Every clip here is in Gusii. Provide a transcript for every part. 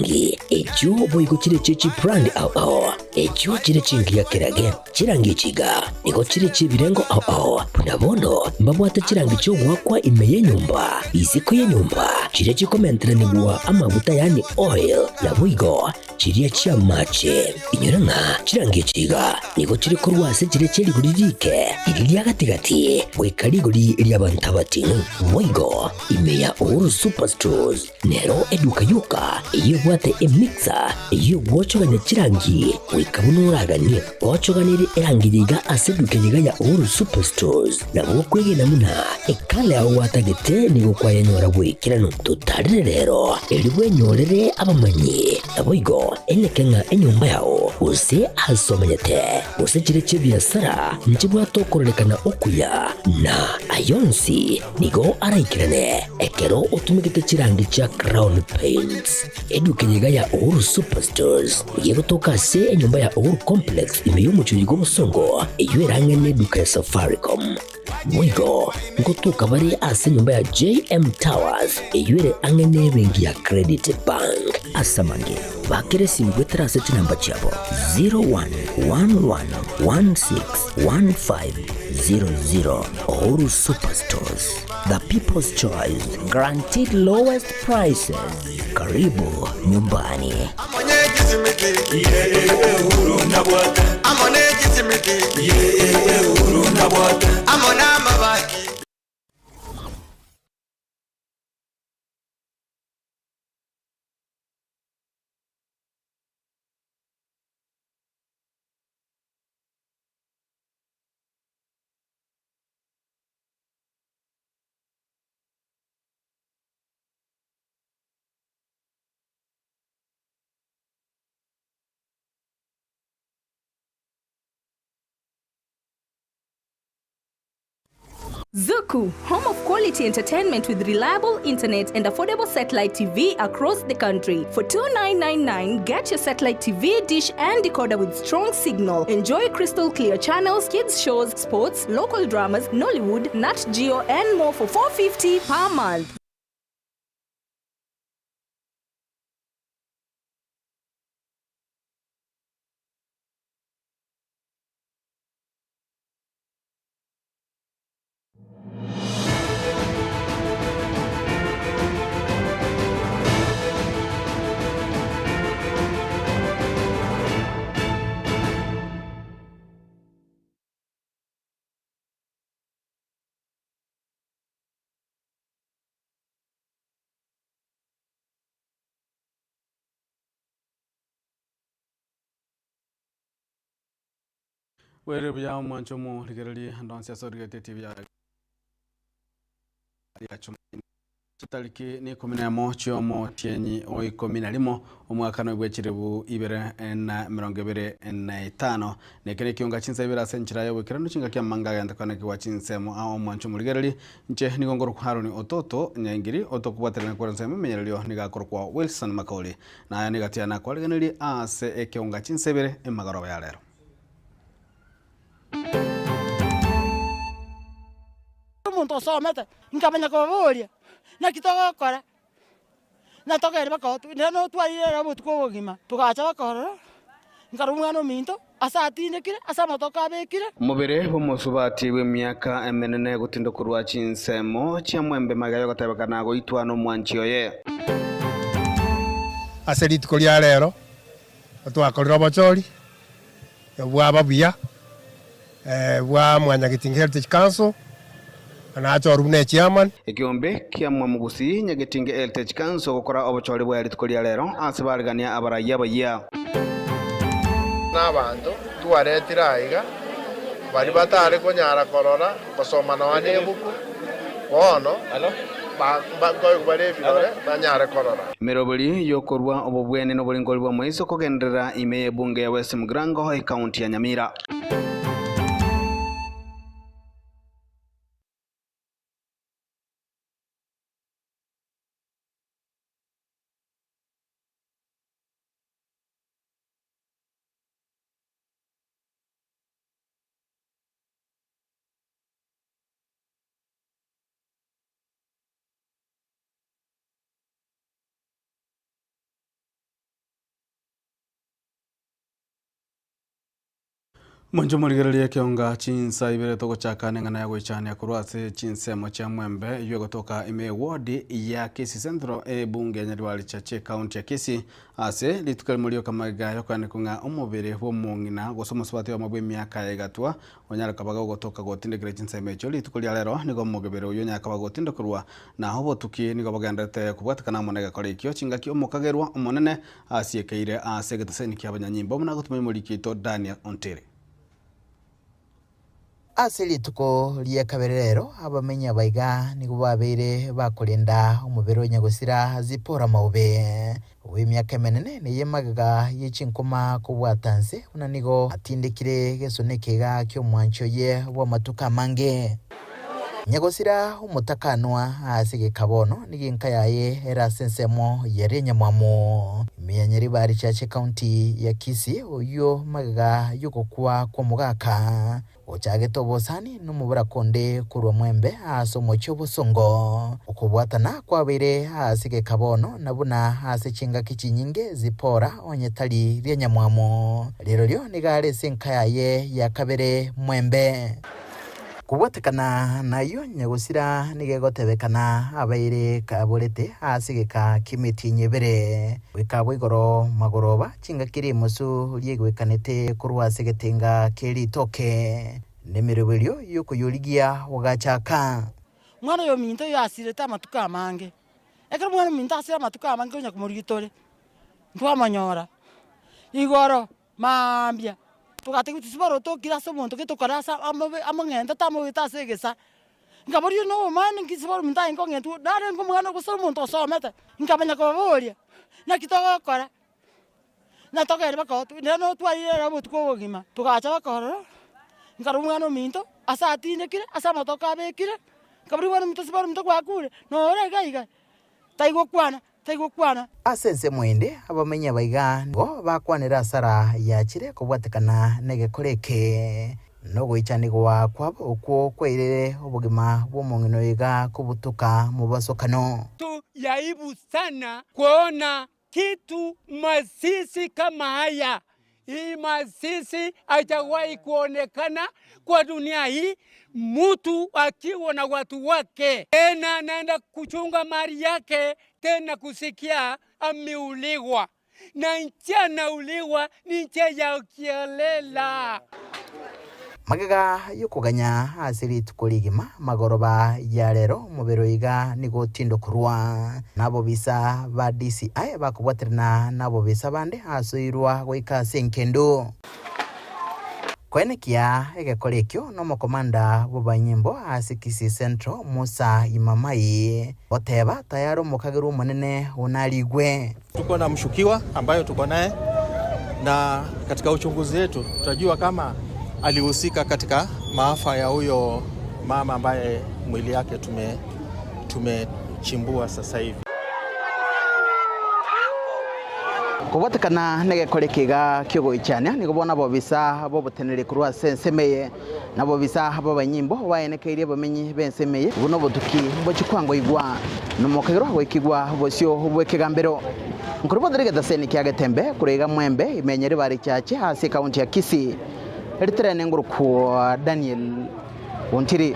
Chirangi echio boigo chire chie chibrand ao ao, echio chire chingiya kerage. Chirangi echi iga nigo chire chi'ebirengo ao ao, buna bono mbabwate chirangi chi'ogoakwa ime y'enyomba, isiko y'enyomba, chiria chikomenteranigwa amaguta yaani oil, naboigo chiria chi'amache. Inyora ng'a chirangi echi iga nigo chire korwa ase chiria chie rigori riike, riria ria gati-gati, goika rigori ri'abanto abating'u. Boigo ime ya Uhuru Superstores Nero eduka yoka eyio ebwate emixer eyio egwochogania chirangi goika buna oraganie. Gochoganerie erangi eye iga ase eduka eye iga ya Uhuru Superstores nabo okwegena buna ekala yao gwatagete nigo kwayenyora bw'ekeranu. Totarere rero erio bwenyorere abamanyi naboigo eneke ng'a enyomba yao gose ase omenyete gose chire chi'ebiasara nchibwate okororekana okuya na ayonsi Nigo araikerane ekero otumegete chirangi chia Crown Paints. Eduka eye iga ya Uhuru Superstores nigo egotoka ase enyomba ya Uhuru Complex ime y'omochie oyo bw'obosongo eyio ere ang'e n'eduka ya Safaricom. Boigo ngotoka bare ase enyomba ya JM Towers eyio ere ang'e n'ebenki ya Credit Bank. Ase amange, bakera esimu goetera ase chinamba chiabo 0111161500. Uhuru Superstores, the people's choice, guaranteed lowest prices. Karibu nyumbani. Zuku, home of quality entertainment with reliable internet and affordable satellite TV across the country. For 2999, get your satellite TV, dish and decoder with strong signal. Enjoy crystal clear channels, kids shows, sports, local dramas, Nollywood, Nat Geo and more for 450 per month. Bwerire buya omwancho omorigererie ande onsi ase origeretie TV ya ya Chitariki na ikomi na emo chi'omotienyi o ikomi na rimo, omwakano bwe chilifu ibere na emerongo ebere na etano. Na eke nekionga chinsa ibere ase enchera y'oboikeranu chingaki amanga agente konekigwa chinsemo ao omwancho omorigererie. Inche nigo nkorokwa Haroni Ototo Nyaingiri, otokobwaterana korwa ensemo emenyererio nigo akorokwa Wilson Makori. Na aya nigo atiana akwarigenerie ase ekeonga chinsa ibere emagoroba ya rero. Omonto osomete, nkamanya kobaboria, naki togokora? Na togende baka nere notwarire ere obotuko obogima, togacha bakorora, nkarora omwana ominto ase atindekire, ase amatoke abekire. Omobere bw'omosubati bw'emiaka emenene gotindokorwa chinsemo chia mwembe magega y'ogotebekana goitwa nomwanchi oye. Ase rituko ria rero twakorire obochori bwaba buya bwa Mwanyagetinge Heritage Council, na nachorwa buna echairman. Ekeombe kia Mwamogusii Nyagetinge Heritage Council gokora obochori bwaye rituko ria rero ase baregania abarai abayia. Na abanto twaretire aiga, baria batare konyara korora gosoma nonya nebuku, bono nkoigwa bare ebirore banyare korora. Emeroberi y'okorua obobwene noboringori bw'amaiso kogenderera ime y'ebunge ya West Mugirango, ekaunti ya Nyamira. Monche morigererie ekeonga chinsa ibere togochaka neng'ana ya goichania korwa ase chinsemo chia Mwembe eywo egotoka ime eward ya Kisii Central ebunge ya Nyaribari Chache ecounty ya Kisii ase rituko erimo rioka magega yokoanekwa ng'a omobere bw'omong'ina gose omosubati oyomo bw'emiaka ya igatwa onyare koba gogotoka gotindekire chinsemo echio rituko ria rero nigo omogebere oywo onyare koba gotindekorwa na obotuki nigo bogendererete kobwatekana amo negekora ekio chingaki omokagerwa omonene Asiekeire ase egeteseni ki'abanyanyimbo buna gotuma omoriki oito Daniel Ontiri. Ase rituko ria kabere rero abamenyi abaiga nigo babeire bakorenda omobere o nyagosira Zipporah Maube, bw'emiaka emenene na ey'emagega ye chinkuma kobwata nse, buna nigo atindekire gesona ekeiga ki'omwanchi oye bw'amatuko amange. Nyagosira omotakanwa ase egeka bono nigo enka yaye ere ase ensemo y'eria enyamwamu, ime ya Nyaribari Church County ya Kisii, oyio magega y'ogokwa kw'omogaka ochagete obosani nomoboraka onde korwa Mwembe ase omochie obosongo. Okobwatana kwabeire ase egeka bono na buna ase chingaki chinyinge Zipora onye tari ri'enyamwamu, rirorio nigo are ase enka yaye ya kabere Mwembe. Kobwatekana nayio, nyagosira nigo egotebekana abaire kaborete ase egeka ki'emetienyi ebere, goika abwo igoro magoroba, chingaki rimosu riaigwekanete korwa ase egetenga kie ritoke, na emeroberio y'okoyorigia gogachaka. Omwana oyo ominto oyo asirete amatuko amange, ekero omwana ominto asire amatuko amange onya komorigia tore, ntwamonyora, igoro. Mambia togatebiwa tisibora otokire ase omonto gete okore ase amabe among'ente tamobete ase egesa. Nkaboria na obomani nki sibora omonto aye nkong'entwa narenge omwana gose omonto osomete, nkamanya kobaboria, naki togokora? Na togende mpaka otwe nere notwarire ere obotuko obogima, togacha mpaka ororo, nkarora omwana ominto ase atindekire, ase amatoke abekire, nkaboria omwana ominto sibora ominto gwakure, nore iga iga, taigokwana. Taigokwana. Ase ensemo ende abamenyi abaiga nigo bakwanire asara yachire kobwatekana negekora eke, na ogoichanigwa kwabo okwo kwairire obogima bw'omong'ina oyo iga kobutoka mobasokano. Tu ya aibu sana kuona kitu masisi kama haya. Hii masisi haijawahi kuonekana kwa dunia hii, mtu akiwa na watu wake tena anaenda kuchunga mali yake, tena kusikia ameuliwa na nchi anauliwa ni nchi ya kiolela. Magega y'okoganya ase rituko rigima magoroba ya rero omobere oiga nigo otindokorwa nabobisa ba DCI bakobwaterana nabobisa bande asoirwa goika ase engendu. Koenekia egekora ekio nomokomanda bw'abanyimbo ase Kisii Central Musa Imamai goteba tayari omokagerwa omonene onarigwe. Tuko na mshukiwa ambayo tuko naye na katika uchunguzi wetu tutajua kama alihusika katika maafa ya huyo mama ambaye mwili yake tumechimbua sasa hivi. Kobwatekana negekore ekiga ki'ogoichania, nigo bono abobisa b'oboteneneri korwa ase ensemo eye, na abobisa b'abanyimbo baenekeirie abamenyi b'ensemo eye buna obotuki mbochie kwangoigwa nomokagerwa goikigwa bosio bw'ekegambero. Nkorobotera egetaseni kia Getembe korwa iga Mwembe ime Nyaribari Chache ase ekaunti ya Kisii, riterene ngorokwa Daniel Ontiri.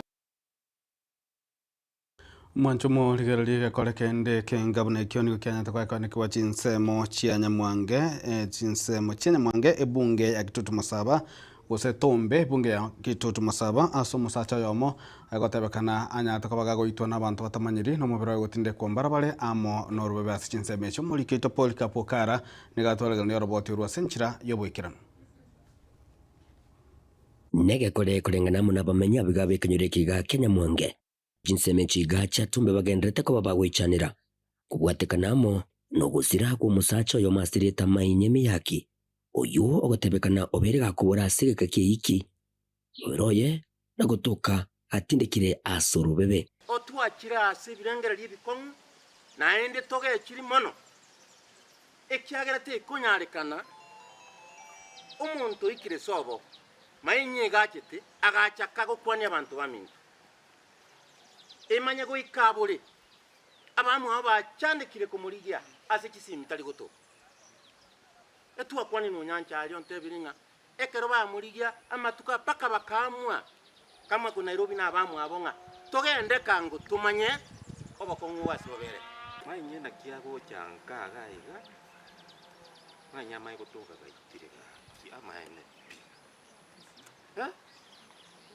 Mwanche omorigererie egekore kende kenga buna ekio nigo kianyarete goekanekigwa chinsemo chia Nyamwange, chinsemo chia Nyamwange, ebunge ya Kitutu Masaba, gose Tombe, ebunge ya Kitutu Masaba, ase omosacha oyomo egotebekana anyarete koba gagoitwa nabanto batamanyiri, na omobere oye gotindekwa mbarabare amo norobebe ase chinsemo echio. Omoriki oito Polycarp Okara nigo atwareganire oroboti orwo ase enchera y'oboikeranu. Negekore koreng'ana amo nabamenyi abiga b'ekenyoro eke iga kia Nyamwange. Chinsemo echi iga chiatombe bagendererete koba bagoichanera, kobwatekana amo nogosira kw'omosacha oyomo asirete amaino emeyaki, oyio ogotebekana obeire gakobora ase egeka ki'eiki, omobere oye na gotoka atindekire ase orobebe. Otwachire ase ebirengererio ebikong'u, naende togechiri mono, ekiagera tekonyarekana omonto oikire sobo, mainye egachete, agachaka gokwania abanto baminto. Emanye goika abore, abamwabo bachandekire komorigia ase chisimi tari gotoka. Etwakwanire nonyancha aria ontebire ng'a. Ekero bamorigia amatuko mpaka bakaamua kama ko Nairobi na abamwabo ng'a togende kango tomanye obokong'u bwa ase bobere. Manye naki agocha nka iga iga, manye amaye gotoka gaitire gaki amaene pi. Eh,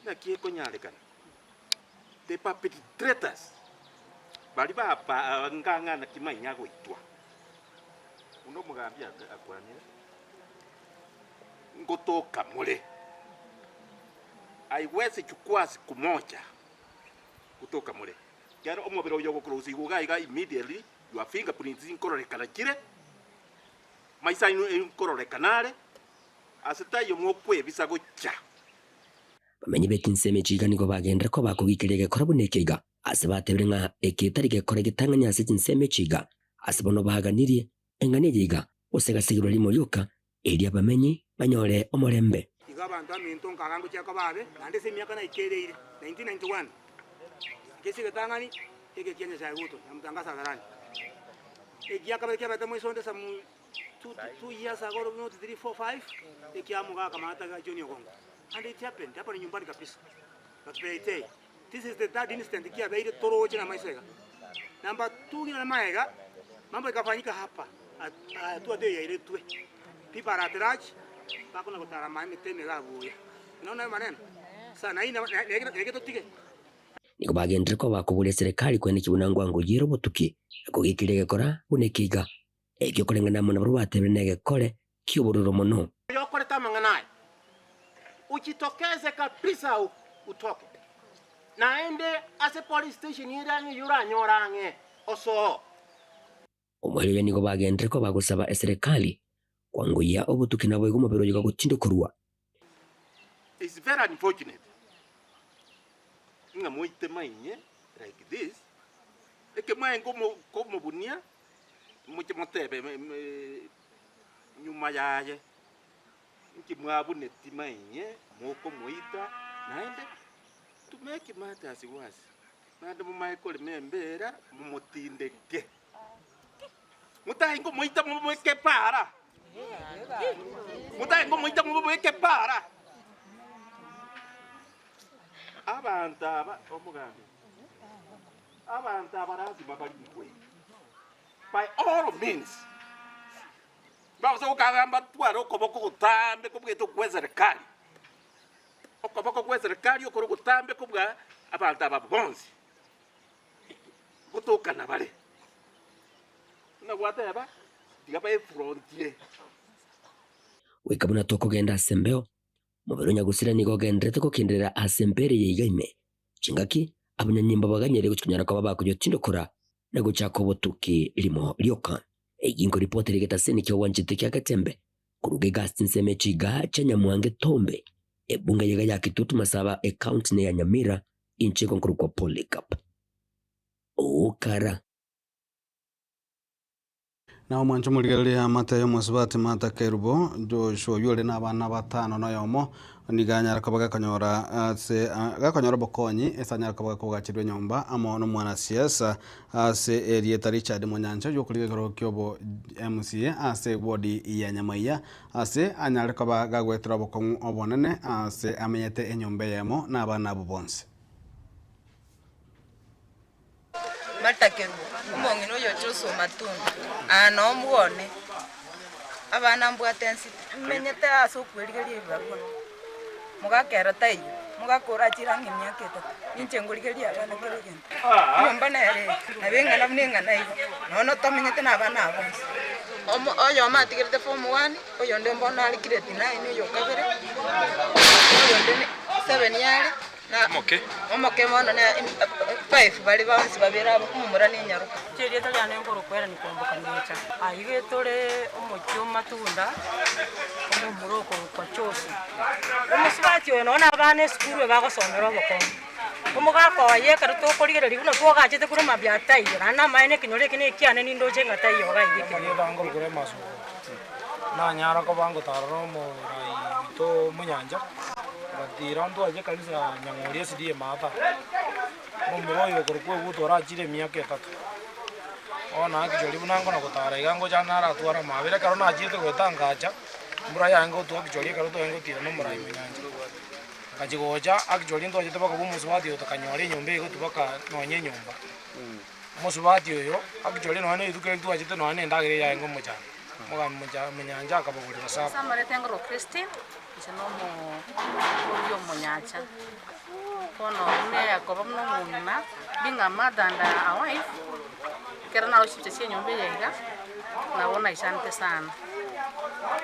naki ekonyarekana? The perpetrators baria ba ng'a naki manye agoitwa, buna omogambi akwanire, ngotoka more, haiwezi chukua siku moja gotoka more. Ekero omobere oyo ogokurusigwa iga iga immediately your fingerprints nkororekana chire, maiso aino nkororekana are, ase taiyo mokwebisa gocha. Bamenyi be chinsemo echi iga nigo bagenderera koba kogikeria egekora buna eke iga, ase batebire ng'a eke tari gekora egetang'ani ase chinsemo echi iga, ase bono baganirie eng'ana eye iga, gose egasegerwa rimo rioka, erio abamenyi banyore omorembe. Igo abanto aminto nkaga ngochia koba abe, naende ase emiaka naikereire, 1991, ekesi egetang'ani eke kia Nyasae gotwa, namotangasa hadharani. Egiakabere kiabete moisonde some two years ago not three, four, five, ekia mogaka maata ga John Ogongo. And it happened, hapa ni nyumbani kabisa. But this is the third incident kiabeire toroche namaiso iga. Number two ng'ina magega, mambo ikafanyika hapa, hatua te yairetwe. People are at large, bakona gotara amaye emete ime iga buya. Naona ayo maneno? Sana hii na totige. Nigo bagenderere koba bakoboria eserekari koenekia buna ngwango y'ere obotuki na kogekeria egekora buna ekeiga. Ekio koreng'ana amo nabarabwo batebire negekore ki'obororo mono. Oyokorete amang'ana aya, ujitokeze kabisa utoke, naende ase police station ere ang'e eyio oranyore ang'e osoo. Omoerio oye nigo bagenderere koba bagosaba eserekari kwangoyia obotuki naboigo omobere oye gogotindokorwa. It's very unfortunate ng'a moite mainye like this, ekemaene komobunia moche motebe nyuma yaye, inki mwabuneti mainye mokomoita naende to make matters worse, naende momae korema embera momotindeke. Motae nkomoita momoboeke para, motae nkomoita momoboeke para. Abanto aba omogambi, abanto aba lazima barikwe by all means. Mbabasa gokagamba tware okoboko gotambe kobwete okwa eserekari, okoboko gwa eserekari okore gotambe kobua abanto aba bonsi. Gotokana bare, buna gwateba, tiga baefrontie. Goika buna tokogenda ase embeo, mobere o nyagusira nigo ogendererete gokenderera ase embeera eye iga ime. Chingaki, abanyanyimbo baganyerire gochia konyara koba bakoyotindokora na gochaka obotuki rimo rioka. Eyio nkoripotera egetaseni ki'ogwanchete kia Getembe koruga egasi chinsemo echi iga chia Nyamwange Tombe, ebunge eyega ya Kitutu Masaba, ecounty neya Nyamira, inche igo nkorokwa Polycarp. Okara. Na omwancho omorigereria amate y'omosubati Martha Kerubo, Joshua oyio ore nabana batano na oyomo, nigo anyare koba gakonyora ase gakonyora obokonyi ase anyare koba gakoagacherwa enyomba amo nomwanasiasa ase erieta Richard Monyancha oyio okorigia ekerogo kiobo MCA ase ewodi ya Nyamaiya ase anyare koba gagoetera obokong'u obonene ase amenyete enyomba eyemo nabana abwo bonsi. Martha Kerubo, omong'ina oyo Joshua Matunda, aa noo omgone, abana mbwate ensita, menyete ase okwerigeria ebibarua, mogakera taiyo, mogakora achire ang'e emiaka etato, ninche ngorigereria abana kera egento. Enyomba nere eye, nabo eng'ana buna eng'ana iga, nonya tomenyete na abana aba bonsi. Omo oyomo atigerete form one, oyonde mbono are grade nine oyo okabere, oyonde seven are. Na omoke mono na five bare bonsi babere aba, omomura na enyaroka. Inche erieta riane nkorokwa Ellen Kwamboka Mecha. Aiga tore omochie o Matunda, omomura okorokwa Joshua. Omosubati oyo nonye na abana esukuru ebagosomera obokongu. Omogaka oye ekero tokorigereria buna twagachete korwa mambia taiyo, naende namaene ekenyoro eke nekiane nindoche ng'a taiyo iga iga ekenyoro. Amarieta nkorokwa Emasuko, nanyara koba ngotarora omorai oito omonyancha. Ogatiira ntwache ekanisa ya Nyang'ori SDA Maata, omomura oyo okorokwa Egutu orachire emiaka etato. Bono naki chori buna nkona gotara iga ngocha naratware amabera ekero nachiete goeta ngacha, Embura yarenge gotwa actually ekero twarenge gotira na omorai monyancha. Ngachia gocha actually ntwachete mpaka bwa omosubati oyo tokanyora enyomba egotwa mpaka nonye enyomba. Omosubati oyo actually nonye na rituko erio twachete nonye na endagera eyarenge omochando, omogambi mocha monyancha akabagorera supper. Ase amareta engoro Christine, inche na omorugi omonyancha. Bono buna eyakoba buna omong'ina, being a mother and a wife, ekero naroche chibicha chia enyomba eye iga, nabo naichanete sana.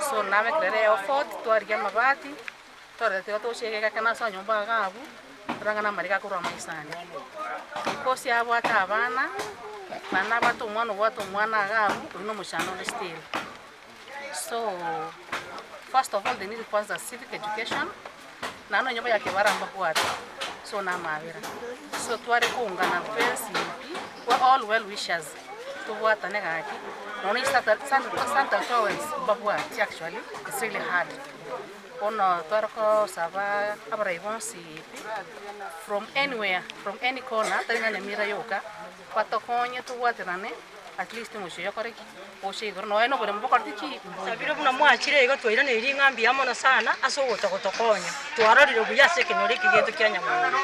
So nabekire ere effort, twarigia amabati, twareta tiga toche iga ekero nasoa nyomba iga abwo, torang'ana amariga akorwa amaiso ane. Because abwate abana, naende nabwate omwana obwate omwana iga abwo, oyio na omochando onde still. So, first of all they need kwanza civic education, naende nonya oboyake barambabwate, so na amabera. So tware koungana twensi pi, we all well wishers, tobwatane gaki, nonya Santa towels mbabwati actually, it's really hard. Bono tware kosaba abarai bonsi pi, from anywhere, from any corner, tari ng'a Nyamira yoka, batokonye tobwaterane at least omochie oyo okore ki? Oche igoro nonya na oboremo bokorete ki? Mboiyo. Sabire buna mwachire iga twairaneirie ring'a mbuya mono sana ase ogocha gotokonya. Twarorire buya ase ekenyoro eke giaito kia Nyamwamba.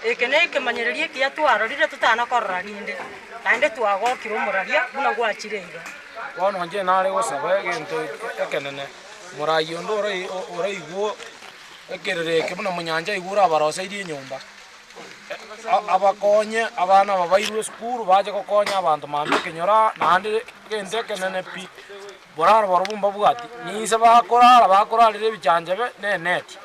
Eke nekemanyererio ekiya twarorire totana korora rinde, naende twagokire omoraria buna gwachire iga. Bono inche nare gosaba egento ekenene, morai onde oraigwe ekerero eke buna monyancha aigure orabaroseirie enyomba. Abakonye abana aba bairwe esukuru bache gokonya abanto mambia ekenyoro aa naende egento ekenene pi, boraro barobwo mbabwati, ninse bakorara bakorarera ebichanchabe na eneti.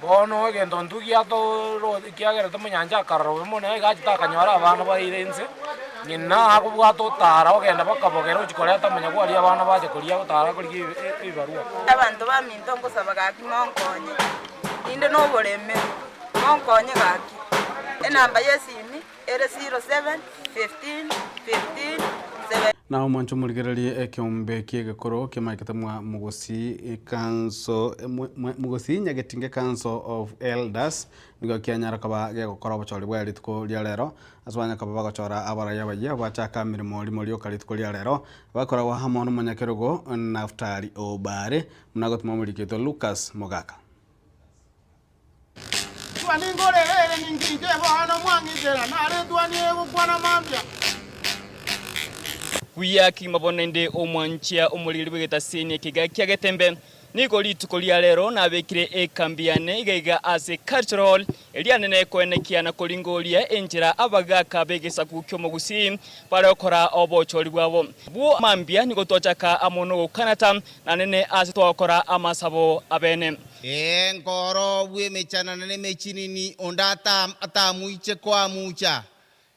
Bono egento intwe giatoro kiagerete omonyancha akarora bobe mono iga achete akanyora abana baire inse, ng'ina akobwata otara ogenda bakabogera ochia koreta amanyabwari abana bacha koria agotara korigia ebibarua. Abanto baminto ngosaba gaki monkonye, ninde noboremero. Monkonye gaki. Enamba y'esimi ere 07 15 15 7. Na omwancho morigererie ekeombe ki'egekoro kiamaikete mwa Mugusi Council Mugusi Nyagetinge Council of Elders nigo kianyara koba gegokora obochori bwaye rituko ria rero ase banya koba bagochora abarai abayia bachaka emeremo rimo rioka rituko ria rero bakoragwa amo nomonyakerogo Naftali Obare buna gotuma omoriki oito Lucas Mogaka. Ningorere ninki inche bono mwang'itera, naretwanie gokwana mambia. Buya kegima bono naende omwanchia omoriri bw'egetasini ekega kia Getembe. Nigo rituko ria rero nabekire ekambi yane iga iga ase Cultural Hall eria nene koenekia na koringoria enchera abagaka b'egesaku ki'omogusii bare gokora obochori bwabo. Bwo mambia nigo twachaka amo nogokanata na nene ase twagokora amasabo abene. Ee, nkoro bw'emechanana nemechinini, onde atamuiche koamucha.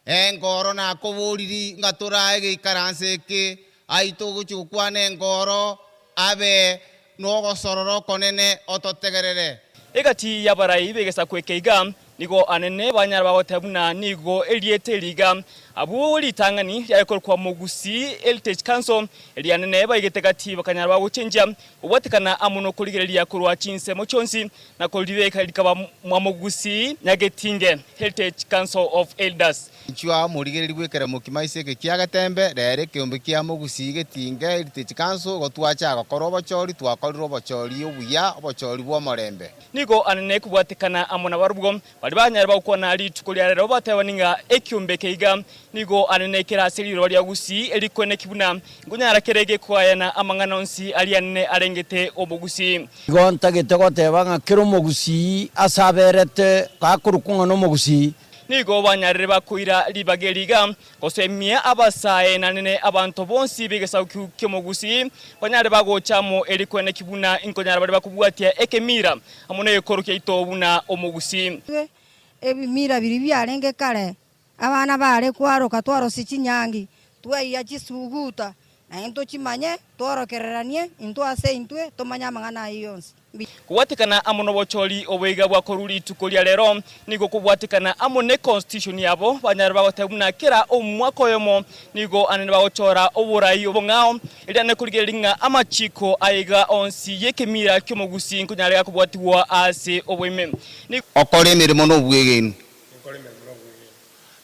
Ee, nkoro nakoboriri ng'a torae geikaranso eke, aye togochia gokwana enkoro, abe nogosorora okonene ototegerere. Egati y'abarai b'egesaku eke iga Nigo anene banyara bagoteba buna nigo erieta eri iga abwo ritang'ani riarekorokwa Mogusii Heritage Council, erianene baigete gati bakanyara bagochenchia gobwatekana amo nokorigereria korwa chinsemo chionsi na koribeka rikaba Mwamogusii Nyagetinge Heritage Council of Elders. Inchuo aa omorigereria bw'ekeremo kimaiso eke kia Getembe, rero ekeombe kia Mogusii Getinge Heritage Council, igo twacha gokora obochori, twakorire obochori obuya, obochori bw'omorembe. Nigo anene kobwatekana amo nabarabwo baria banyare bagokwana rituko ria rero batebani ng'a ekiombe eke iga nigo anene kere ase riroba ria Gusii erikweneki buna nkonyara kere gekoayana amang'ana onsi aria anene arengete omogusii. Igo ntagete goteba ng'a kera omogusii ase aberete gakorokwa ng'a nomogusii. Nigo banyarire bakoira ribaga eri iga, gosemia abasae nanene abanto bonsi b'egesaku ki'omogusii, banyare bagocha amo eri koeneki buna inkonyara bare bakobwatia ekemira amo negekoro kiaito buna omogusii. Ebimira biria biarenge kare, abana baare kwaroka twarosia chinyangi, twaiya chisuguta, na intwe tochimanye, tworokereranie intwe ase intwe, tomanye amang'ana ayio yonsi. Kobwatekana amo nobochori oboiga bwa korwa rituko ria rero nigo kobwatekana amo ne constitution yabo banyare bagoteba buna kera omwaka oyomo nigo anene bagochora oborai obong'ao erio anene korigereria ng'a amachiko aiga onsi yekemira kiomogusii nkonyare gakobwatigwa ase oboime. Nigo. Okore emeremo nobwegenu.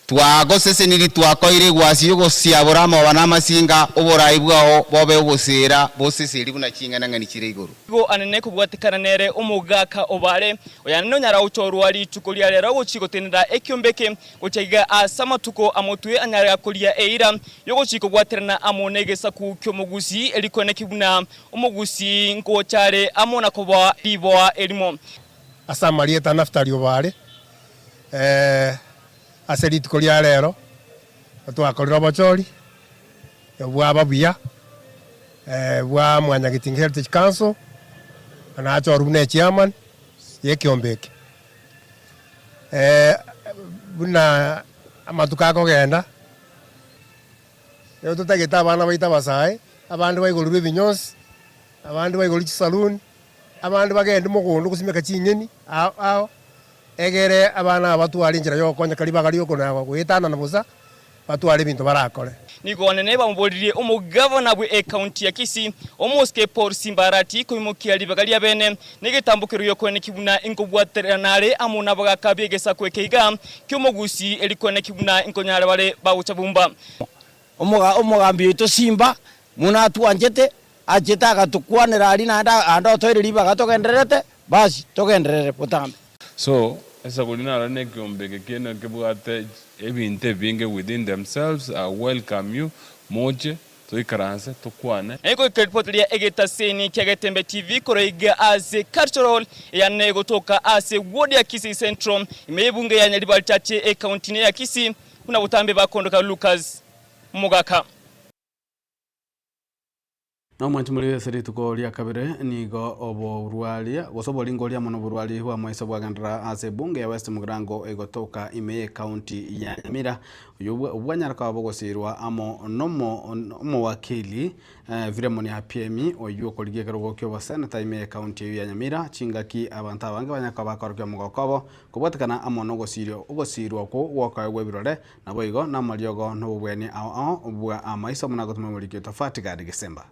Twagosesenirie twakoire egwasi y'ogosiabora amaoba na amasinga, oboraai bwao bobe oboseera boseseri buna ching'enang'eni chire igoro. Nigo anene kobwatekana nere omogaka obare, oyanene onyara gochorwa rituko ria rero gochia gotenena ekiombe eke gochia iga ase amatuko amotwe anyare koria eira y'ogochia kobwaterana amo negesaku ki'omogusii erikoeneki buna omogusii ngocha are amo na koboa riboa erimo. Ase amarieta a Nafutali obare, Ase rituko ria rero twakorire obochori bwaba buya bwa Mwanyagetinge Heritage Council, na nachorwa buna echairman ya ekiombe eke. Buna amatuko akogenda, nigo totagete abana baito abasae, abande baigorirwe ebinyonsi, abande baigorirwe chisaloon, abande bagende mogondo gosimeka chinyeni ao ao. Egere abana aba batware enchera y'ogokonyeka ribaga ri'okonaagwa goetanana bosa, batware ebinto barakore. Nigo onene bamoboririe omogavana bwe ekaunti ya Kisii, Omosike Paul Simbarati koimokia ribaga ria bene negetambokero gi'okoeneki buna inkobwaterana are amo nabagaka b'egesaku eke iga ki'omogusii eri koeneki buna inkonyara bare bagocha bumba. Omogambi oito Simba, buna atwanchete, achete agatokwanera aria naende ande otoire ribaga togendererete, basi togenderere botambe. So, esaguri naro nekiombe eke kiaino kebwate ebinto ebinge within themselves, I welcome you, moche toikaranse tokwane. Naye goika ripoti ria egetaseni kia Getembe TV korwa iga ase Cultural Hall eyane egotoka ase ward ya Kisii Central ime y'ebunge ya Nyaribari Chache ekaunti ya Kisii buna botambe bakondoka Lucas Mogaka. Na omwanchi moria ase rituko ria kabere nigo oborwaria, gose oboringoria amo noborwari bw'amaiso bwagenderera ase ebunge ya West Mugirango egotoka ime y'ecounty ya Nyamira, oyio bwanyara koba bogosirwa amo nomo omowakili Philemon Apiemi oyio okorigia ekerogo ki'oboseneta ime y'ecounty eyio ya Nyamira, chingaki abanto abange banyare koba bakorokia omogoko obo kobwatekana amo nogosirio ogosirwa okwo gwokoegwa ebirore Naboigo namariogo nobobweni ao ao bwa amaiso buna gotoma omoriki o tofati Gadi Gesemba.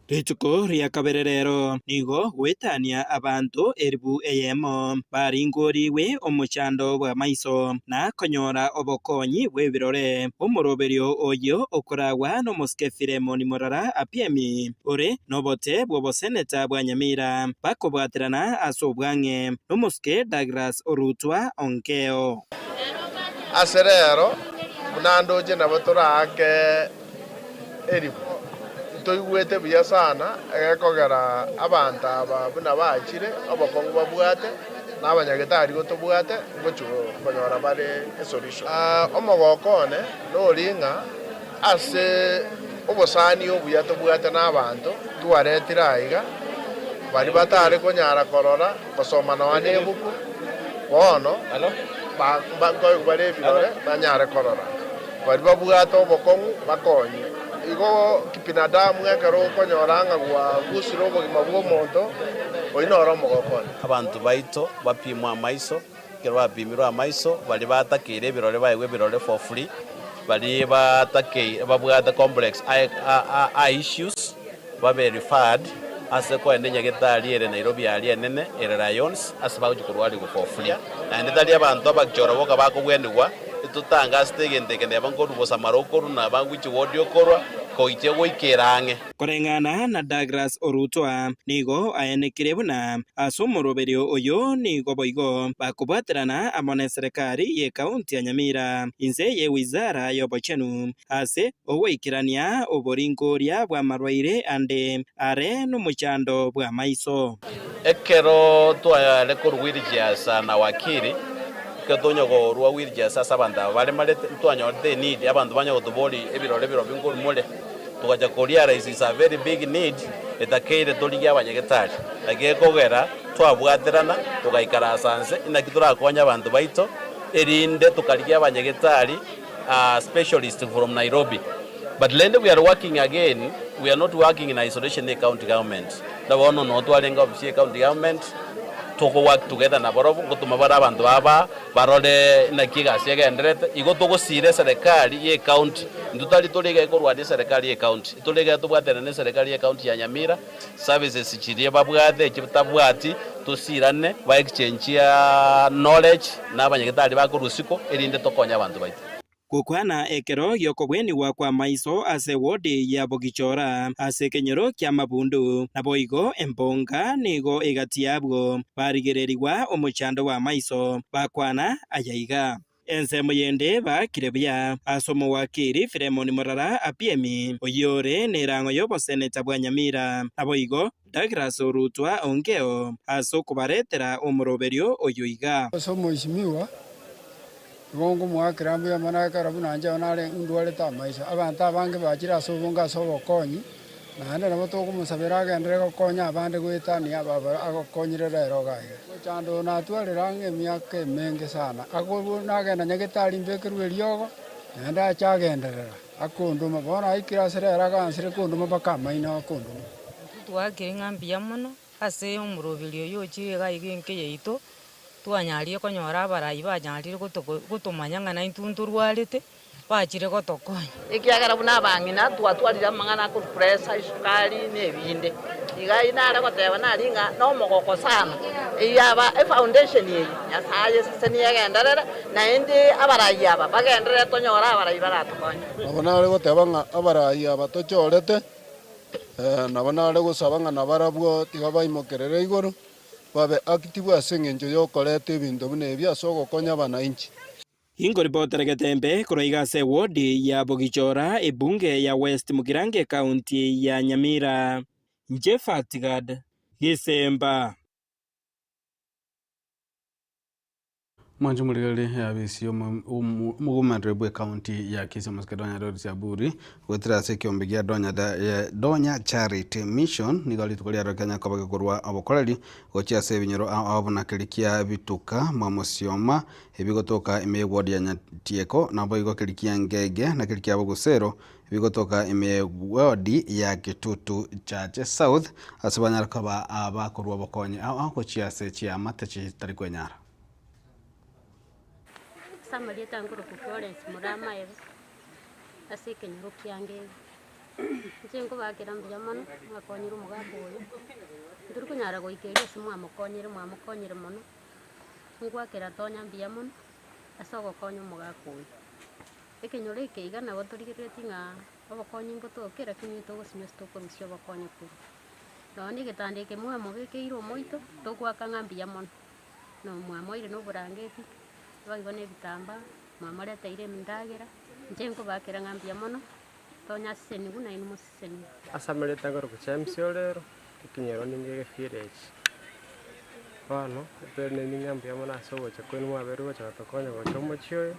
Rituko ria kabere rero nigo goetania abanto elifu eyemo baringorigwe omochando bw'amaiso na konyora obokonyi bw'ebirore. Omoroberio oyio okoragwa nomosike Filemoni Morara Apiemi ore nobote bw'oboseneta bwa Nyamira bakobwaterana ase obwang'e nomosike Douglas Orutwa Onkeo. Ase rero, buna ndoche nabo toraake eribu. Ntoigwete buya sana egekogera abanto aba buna bachire, obokong'u babwate, na abanyagetari gotobwate, ngochia konyora bare esolution. Omogoko one nori ng'a ase obosani obuya tobwate nabanto, twaretire aiga, baria batare konyara korora, gosoma nonya nebuku, bono nkoigwa bare ebirore banyare korora. Baria babwate obokong'u bakonywe. Igo kibinadamu ekero okonyora ng'a gwagusire obogima bw'omonto, oyio noro omogoko one. Abanto baito bapimwe amaiso, ekero bapimirwe amaiso, baria batakeire ebirore baegwe ebirore for free, baria batakeire babwate complex eye issues babe referred ase koenda enyagetari ere Nairobi aria enene ere Lions ase bagochia korwarigwa for free. Naende tari abanto abachoro boka bakobwenigwa, etotangasete egento eke neba nkorwa bosamara okorwa naba ngwichia ward okorwa koichia goikera ang'e. Koreng'ana na Douglas Orutwa, nigo aenekire buna ase omoroberio oyo nigo boigo bakobwaterana amo neserekari y'ekaunti ya Nyamira inse ye wizara y'obochenu ase ogoikerania oboringoria bw'amarwaire ande are nomochando bw'amaiso. Ekero tware korwa Wilgias na Wakili, ekero tonya korwa Wilgias ase abanto aba baremarete, ntwanyorete eneed, abanto banya gotoboria ebirore birobio nkorwa more, togacha ko realize is a very big need etakeire torigie abanyagetari. Naki gekogera twabwaterana togaikaransa nse inaki torakonye abanto baito erinde tokarigia abanyagetari specialist from Nairobi but rende we are working again we are not working in isolation ne county government na bono noo twarenge ofisi ye county government. Togo work together nabarobwo ngotoma bare abanto aba barore naki egasi egendererete. Igo togosira eserekari ye ecounty, intwe tari tore iga ekorwania eserekari ye ecounty, tore iga tobwaterane na eserekari ye ecounty ya Nyamira, services chiria babwate echi batabwati tosirane ba exchange knowledge na abanyagetari bakorwa isiko erinde tokonye abanto baito. Gokwana ekero gi'okobwenigwa kw'amaiso ase wodi ya Bogichora ase ekenyoro ki'amabundu, naboigo embonga nigo egati y'abwo barigererigwa omochando bw'amaiso, bakwana aya iga. Ensemo yende baakire buya ase omowakiri Filemon Morara Apiemi, oyio ore nerang'o y'oboseneta bwa Nyamira, naboigo Douglas Orutwa Ongeo ase okobaretera omoroberio oyo iga. Ase omoisimigwa Igo nkomoakera mbuya mono ekero buna inche nare ndwarete amaiso. Abanto abange bachire ase obonge ase obokonyi, naende nabo tokomosabera agenderere gokonya abande goetania aba agokonyire rero iga iga. Omochando oyo natwarire ang'e emiaka emenge sana, akorwa nagenda nyagetari mbekerwe eriogo, naende ache agenderera akondoma, bono aikire ase rero agansire kondoma mpaka amaino akondoma. Intwe twaakire ng'a mbuya mono Ase omoroberio oyio ochire iga iga enka yaito, twanyarire konyora abarai banyarire gotomanya ng'a naintwe ntorwarete, bachire gotokonya. Ekiagera buna abang'ina twatwarire amang'ana akorwa pressure, esukari, na ebinde. Iga ayio nare goteba nari ng'a nomogoko sana, eyio aba efoundation eye Nyasaye esesenie egenderere, naende abarai aba bagenderere tonyore abarai baratokonye. Nabo nare goteba ng'a abarai aba tochorete Nabo nare gosaba ng'a nabarabwo tiga baimokerere igoro, babe active ase engencho y'okoreta ebinto buna ebi ase ogokonya abanainchi. Inkoripotera Getembe korwa iga ase ewodi ya Bogichora, ebunge ya West Mugirango ekaunti ya Nyamira. Inche Fatgad Gisemba. Mwanche omorigereria eabisi y'omogomereri bw'ecounty ya Kisii omosike Donya Doris Aburi goetera ase ekiombe gia Donya Donya Charity Mission nigo rituko riarero Kenya koba gekorwa obokoreri gochia ase ebinyoro ao ao buna keria kia Bituka mwa Musioma ebigotoka ime y'eward ya Nyatieko naboigo keria kia Ngege na keria kia Bogusero ebigotoka ime y'eward ya Kitutu Chache South ase banyare koba abakorwa obokonyi ao ao gochia ase chiamate chitari kwenyara. Ase amarieta nkorokwa Florence Muramaeba, ase ekenyoro kiange iga. Inche nkobakera mbuya mono, mwakonyire omogaka oyo, ntori konyara goika erio ase mwamokonyire mwamokonyire mono, ngwakera Tonya mbuya mono, ase ogokonya omogaka oyo. Ekenyoro eke iga nabo torigereretie ng'a obokonyi mbotoke lakini togosinywa ase tokorusia obokonyi korwa. Nonye na egetanda eke mwamobekeire omoito, togoaka ng'a mbuya mono. na mwamoire na oborangeti, boigo na ebitambaa, mwamoreteire endagera, inche nkobakera ng'a mbuya mono, tonya asesenigwe nainwe mosesenigwe. Ase amarieta akorokwa James Orero, ekenyoro ninge egefirechi. Bono, ekero ng'a mbuya mono ase ogocha kwenu mwabeire gocha gotokonya gocha omochie oyo,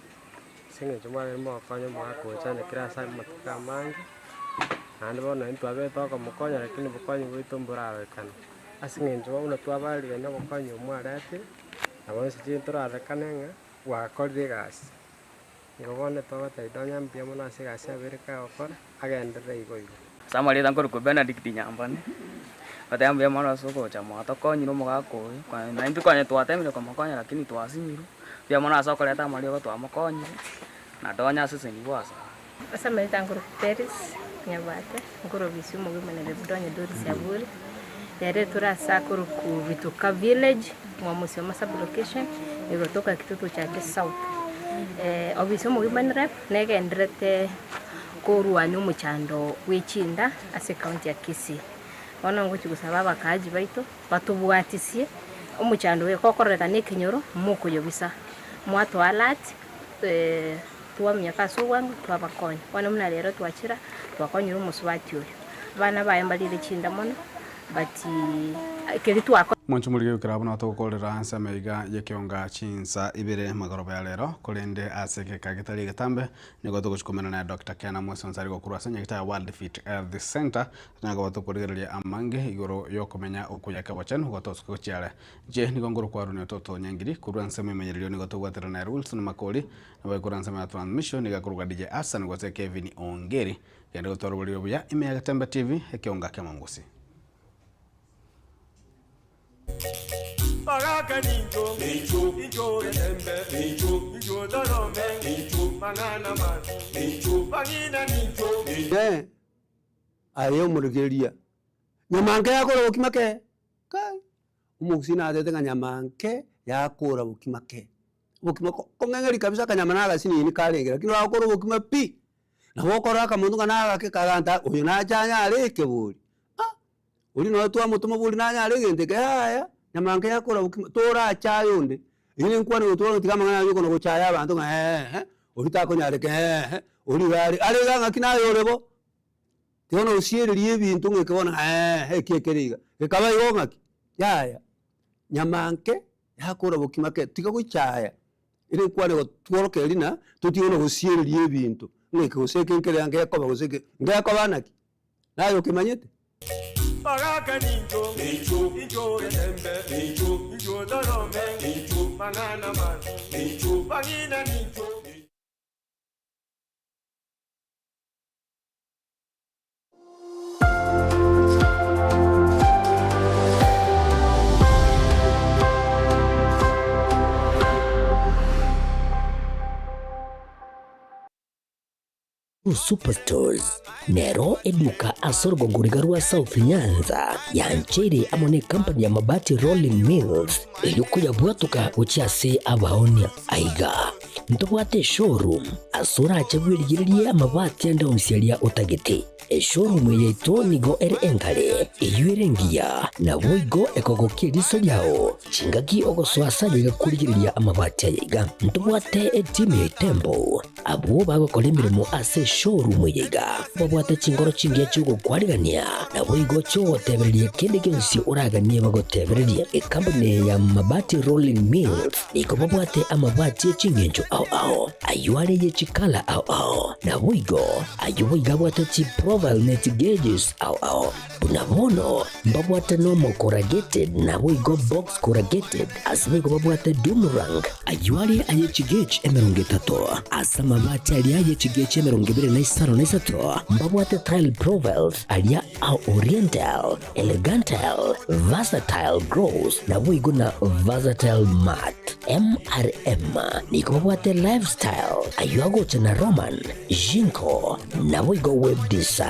ase eng'encho mwabeire mogokonya omogaka ocha onye kera ase amatuko amange, naende bono intwe twabete tokomokonya lakini obokonyi bwaito mborarorekane. Ase eng'encho buna twabarire nobokonyi obwo mwaretire, nabo inse chiaito torarekane ng'a gwakorire egasi. Igo bono togotebia Donya mbuya mono ase egasi abeire kagokora, agenderere igo igo. Ase amarieta nkorokwa Benedict Nyambane, ngoteba mbuya mono ase ogocha mwatokonyire omogaka oyo, konya naintwe konya twatemire komokonya lakini twasinyirwe, mbuya mono ase okoreta amariogo twamokonyire, na Donya asesenigwe ase aya. Ase amarieta nkorokwa Peris Nyabate, nkorobisia omogima na Donya Doris Aburi, ere tore ase akorokwa Bituka village, mwa Musoma sub location, egotoka Kitutu Chache South. Obisi omogima rep negenderete korwania omochando bwe chinda ase ecounty ya Kisii. Bono ngochia gosaba abakaaji baito batobwatisie omochando oyo gokorekana ekenyoro mokoyobisa, mwatoa alert. Twamiaka ase obwango, twabakonya. Bono buna rero twachira, twakonyire omosubati oyo. Abana baye mbarire chinda mono, but keria twako. Mwanche omorige goikera buna togokorera ensemo iga y'ekeonga chinsa ibere magoroba ya rero, korende ase egeka getari egetambe nigo togochia komena na Doctor Ken Amwesonsi are gokorwa ase nyagitari ya World Fit Health Center, tonyare koba tokorigereria amange igoro y'okomenya okuya kebochenu gotosuka gochia are. Inche nigo nkorokwa Aroni Ototo Nyangiri, korwa ensemo emenyererio nigo tobwaterana na Wilson Makori, Nabo korwa ensemo ya transmission nigo akorokwa DJ Hassan gose Kevin Ongeri. Genda gotwara oboriri obuya ime ya Getembe TV, ekeonga ki'amangusi. Bagaka nincho, nincho, nincho getembe, nincho, nincho torome, nincho, mang'ana masi, nincho, bang'ina nincho, nincho. Eh, aye omorekereria, nyama nke yakora bokima ke, kai, omogusii natete ng'a nyama nke yakora bokima ke. Obokima ko kong'eng'eria kabisa akanyama na agasinini karenge lakini bagokora obokima pi, nabo okorora akamonto ng'a nagake kaganta oyo nache anyare ekebori, ah, oria nonye twamotoma bori nanyare egento eke yaya, nyama nke yakora bokima torachaye onde, eywo nenkwana gotwara tiga amang'ana aria okona gochaya abanto ng'a eeh, oria takonyareka eeh, oria iga are, are iga ng'aki naye ore bo? Tiga nosiereria ebinto ng'a eke bono eeh, eki ekere iga, gekaba igo ng'aki? Yaya, nyama nke yakora bokima ke, tiga gochaya, ere nkwane gotworokereria na totige na gosiereria ebinto, ng'a eke gose eke nkere ngekoba gose eke, ngekoba naki? Naye okemanyete? Bagaka nincho, nincho, nincho getembe, nincho, nincho torome, nincho, mang'ana masi, nincho, bang'ina nincho. Superstores nero eduka ase orogongo riga rwa South Nyanza yancheire amo ne company ya Mabati Rolling Mills erio koyabwatoka gochia ase abaonia. Aiga ntobwate eshowroom ase orache bwerigererie amabati ande onsi aria otagete. Eshowroom eye yaito nigo ere engare, eyio ere engiya, naboigo ekogokia eriso riao chingaki ogosoa ase ayaiga korigereria amabati ayaiga. Ntobwate etimu ya Itembo Abwo bagokora emeremo ase eshowroom eye iga, babwate chinkoro chingiya chi'ogokwarigania, naboigo chi'ogotebereria kende gionsi oraganie bagotebererie. Ekampuni eye ya Mabati Rolling Mills nigo babwate amabati e chingencho ao ao, ayio are ye chikala ao ao, naboigo ayio boigo abwate chiprofile ne chigauges ao ao. Buna bono mbabwate nomo corrugated naboigo box corrugated, ase boigo babwate doom rank, ayio are aye chigauge 30, ase amabati aria aye chigauge 23 mbabwate tile profiles aria a oriental, elegantal, versatile gloss naboigo na versatile matte. MRM nigo babwate lifestyle, ayio agocha na Roman, Jinko, naboigo web design.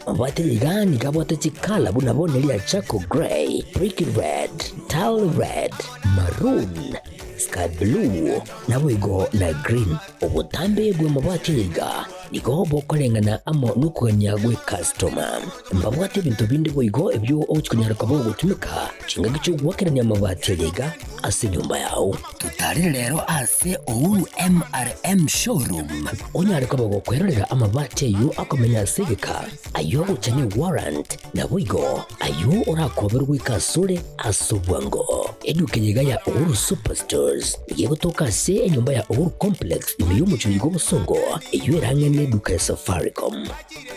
Mabwate iga nigo abwate chikala buna bono ria charcoal grey, brick red, tile red, maroon, sky blue, naboigo na green. Obotambe bw'amabati aya iga nigo bokoreng'ana amo nokogania gw'ecustoma. Mbabwate ebinto binde boigo ebio ogochia konyara koba ogotumeka chingaki chi'ogoakerania amabati aya iga ase enyomba yao. Totarire rero ase Uhuru MRM Showroom onyare koba gokwerorera amabati ayio akomenya ase egeka, ayio agocha ne warrant, naboigo ayio orakoberwe goika asore ase obwango. Eduka eye iga ya Uhuru Superstores nigo egotoka ase enyomba ya Uhuru Complex ime y'omochie oyo bw'obosongo, eyio erang'e neduka ya Safaricom.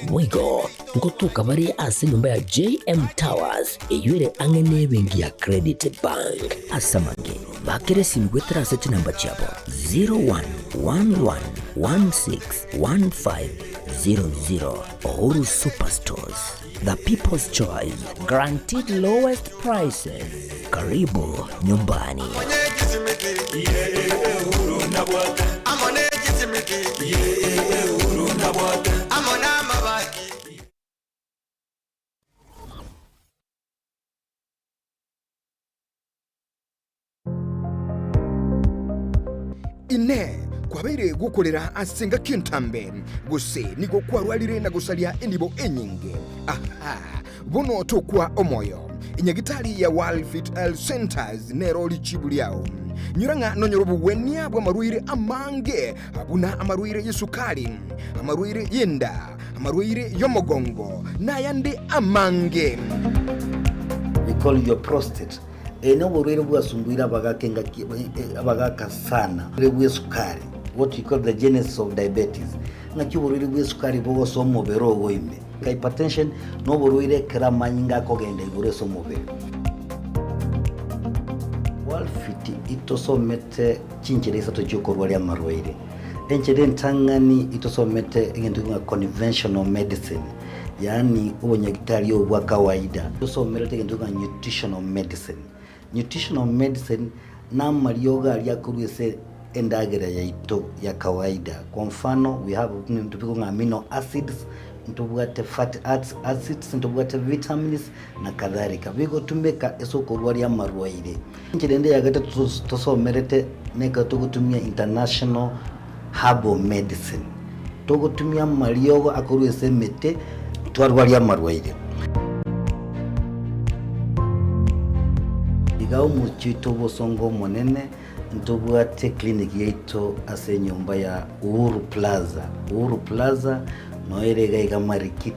Boigo ngotoka bare ase enyomba ya JM Towers eyio ere ang'e nebenki ya Credit Bank. Ase amange, bakera esimi goetera ase chinamba chiabo 0111161500. Uhuru Superstores, the people's choice, guaranteed lowest prices. Karibu nyumbani. Inee! Kwabeire gokorera ase engaki entambe, gose nigo kwarwarire na gosaria enibo enyinge? Aha! Bono tokwa omoyo. Enyagitari ya World Fit Health Centers nero richibu riao. Nyora ng'a nonyore obogwenia bw'amarwaire amange buna amarwaire y'esukari, amarwaire y'enda, amarwaire y'omogongo, na ayande amange. We call your prostate. Eye noborwaire bwasumbuire abagaka engaki abagaka sana. Oborwaire bw'esukari, what we call the genesis of diabetes. Ng'aki oborwaire bw'esukari bogosoa omobere ogo ime. Hypertension noborwaire ekero amanyinga akogenda igoro ase omobere. Worldfit itosomete chinchera isato chiokorwaria amarwaire. Enchera entang'ani itosomete egento ng'a conventional medicine, yaani obonyagitari obo bwa kawaida. Tosomerete egento ng'a nutritional medicine. Nutritional medicine na amariogo aria akorwa ase endagera yaito ya kawaida. Kwa mfano, we have ebinto bikong'a amino acids, ntobwate fatty acids, ntobwate vitamins na kadhalika. Bigotumeka ase okorwaria amarwaire. Enchera ende ya gatato tosomerete nekero togotumia international herbal medicine. Togotumia amariogo akorwa ase emete twarwaria amarwaire. Iga omochie oito obosongo omonene ntobwate clinic yaito ase enyomba ya Uhuru Plaza. Uhuru Plaza noyo ere iga iga Marikiti.